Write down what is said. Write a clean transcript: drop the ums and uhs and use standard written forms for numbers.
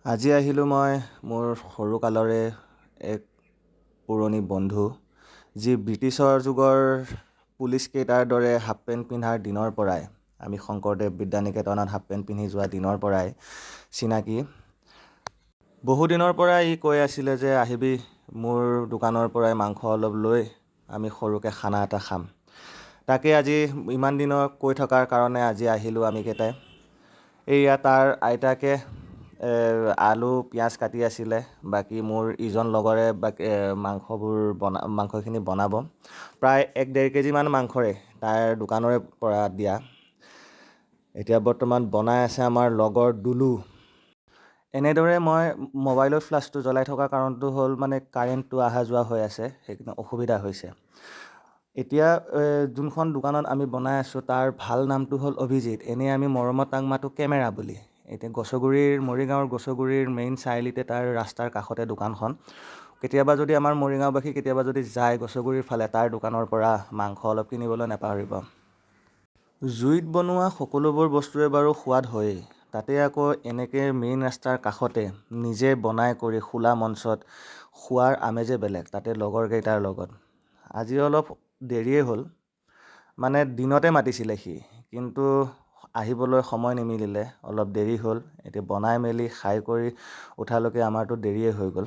আজি আহিলোঁ মই মোৰ সৰুকালৰে এক পুৰণি বন্ধু, যি ব্ৰিটিছৰ যুগৰ পুলিচকেইটাৰ দৰে হাফ পেণ্ট পিন্ধাৰ দিনৰ পৰাই, আমি শংকৰদেৱ বিদ্যানিকেতনত হাফ পেণ্ট পিন্ধি যোৱা দিনৰ পৰাই চিনাকি। বহুদিনৰ পৰাই ই কৈ আছিলে যে আহিবি, মোৰ দোকানৰ পৰাই মাংস অলপ লৈ আমি সৰুকৈ খানা এটা খাম। তাকে আজি ইমান দিনৰ কৈ থকাৰ কাৰণে আজি আহিলোঁ আমিকেইটাই। এইয়া তাৰ আইতাকে আলু পিঁয়াজ কাটি আছিলে, বাকী মোৰ ইজন লগৰে বাকী মাংসবোৰ বনা মাংসখিনি বনাব। প্ৰায় এক ডেৰ কেজিমান মাংসৰে তাৰ দোকানৰে পৰা দিয়া। এতিয়া বৰ্তমান বনাই আছে আমাৰ লগৰ দুলু। এনেদৰে মই মোবাইলৰ ফ্লাছটো জ্বলাই থকা কাৰণটো হ'ল মানে কাৰেণ্টটো অহা যোৱা হৈ আছে, সেইকাৰণে অসুবিধা হৈছে। এতিয়া যোনখন দোকানত আমি বনাই আছোঁ, তাৰ ভাল নামটো হ'ল অভিজিত। এনেই আমি মৰমত তাক মাতোঁ কেমেৰা বুলি। এতিয়া গছগুৰিৰ, মৰিগাঁৱৰ গছগুৰিৰ মেইন চাৰিআলিতে তাৰ ৰাস্তাৰ কাষতে দোকানখন। কেতিয়াবা যদি আমাৰ মৰিগাঁওবাসী কেতিয়াবা যদি যায় গছগুৰিৰ ফালে, তাৰ দোকানৰ পৰা মাংস অলপ কিনিবলৈ নাপাহৰিব। জুইত বনোৱা সকলোবোৰ বস্তুৱে বাৰু সোৱাদ হয়েই, তাতে আকৌ এনেকৈ মেইন ৰাস্তাৰ কাষতে নিজে বনাই কৰি খোলা মঞ্চত খোৱাৰ আমেজে বেলেগ, তাতে লগৰকেইটাৰ লগত। আজি অলপ দেৰিয়ে হ'ল, মানে দিনতে মাতিছিলে সি, কিন্তু আহিবলৈ সময় নিমিলিলে, অলপ দেৰি হ'ল। এতিয়া বনাই মেলি খাই কৰি উঠালৈকে আমাৰতো দেৰিয়ে হৈ গ'ল।